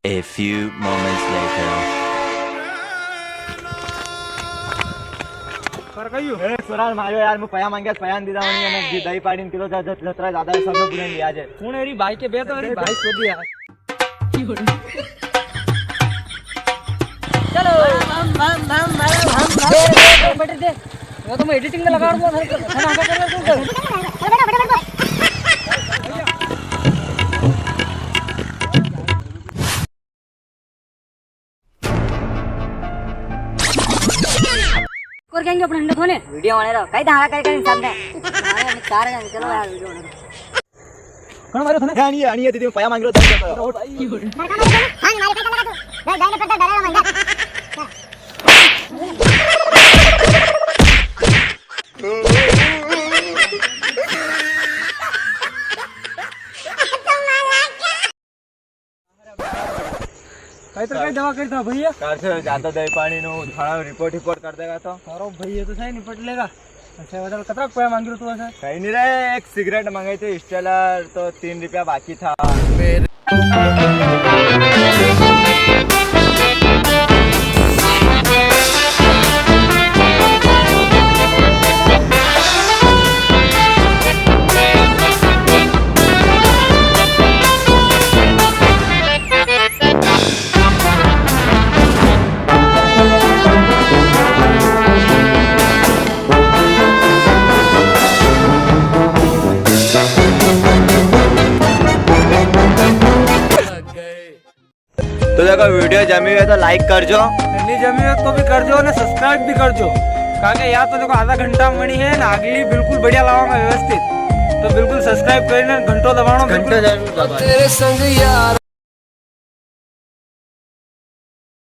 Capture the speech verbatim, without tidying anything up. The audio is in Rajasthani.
A few moments later. कर कहियो? ए, सुराल मारियो यार, मैं पया मांग्या, पया नी दीदा वणी, ने दही पाड़ी ने किलो ज-, ज-, जतरा ज्यादा है, सब लोग बुरे लिया जे। कौन है री भाई के बे तो री भाई को दिया। चलो। हम, हम, हम, हम, हम, हम। दे, दे, दे, दे, बटर दे। वो तो मैं एडिटिंग में लगा दूंगा, सर, खाना आगे कर, कर, कर। चलो, बैठो, बैठो, बैठो। और कहेंगे अपने अंडे धोने। वीडियो बने रहो, कई धारा कई कई सामने। अरे, चार जन, चलो यार, वीडियो बने। कौन मारे थाने? आनी है, आनी है, दीदी, पया मांग रहे हो, दस रुपया। हाँ, मारे पैसा लगा तू। दस, दस रुपया डरा मंगा। कई तो कई दवा करता भैया? कार से ज्यादा दही पानी नो थाना रिपोर्ट, रिपोर्ट कर देगा तो। अरे भाई, ये तो सही निपट लेगा। अच्छा, बता, कतरा रुपया मांग रहे हो तू ऐसा? कहीं नहीं रे, एक सिगरेट मंगाई थी स्टेलर, तो तीन रुपया बाकी था। तो देखो, वीडियो जमी हुई है तो लाइक कर जो, नहीं जमी हुई तो भी कर जो, ने सब्सक्राइब भी कर जो। काके यार तो देखो, आधा घंटा में बनी है ना, अगली बिल्कुल बढ़िया लावांगा व्यवस्थित। तो बिल्कुल सब्सक्राइब करने, घंटो दबानो, घंटो बिल्कुल। जरूर दबाओ। तेरे संग यार।